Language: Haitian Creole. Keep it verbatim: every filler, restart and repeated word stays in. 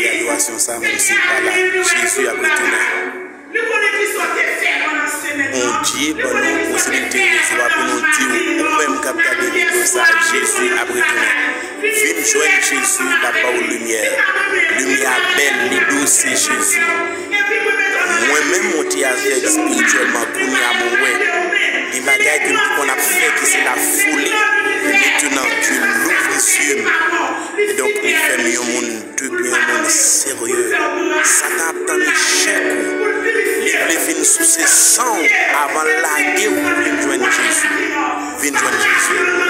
Adorasyon sa, menm si w pa la, Jezi ap retounen. Bondye ban nou posiblite rezo a pou nou di w, ou menm k ap gade videyo sa, Jezi ap retounen. Vin jwenn Jezi, l ap ba w limyè. Limyè a bèl, li dous, se Jezi. Mwen menm, mwen te avèg espirityèlman, kounye a mwen wè. Gen bagay ke m te konn ap fè ki se lafoli. Maintenant, Dieu louvre zye m. Donk, li fè m yon moun de byen, yon moun serye. Satan ap tann echèk ou. Li vle vin souse san w avan l lage w. Vin jwenn Jezi. Vin jwenn Jezi.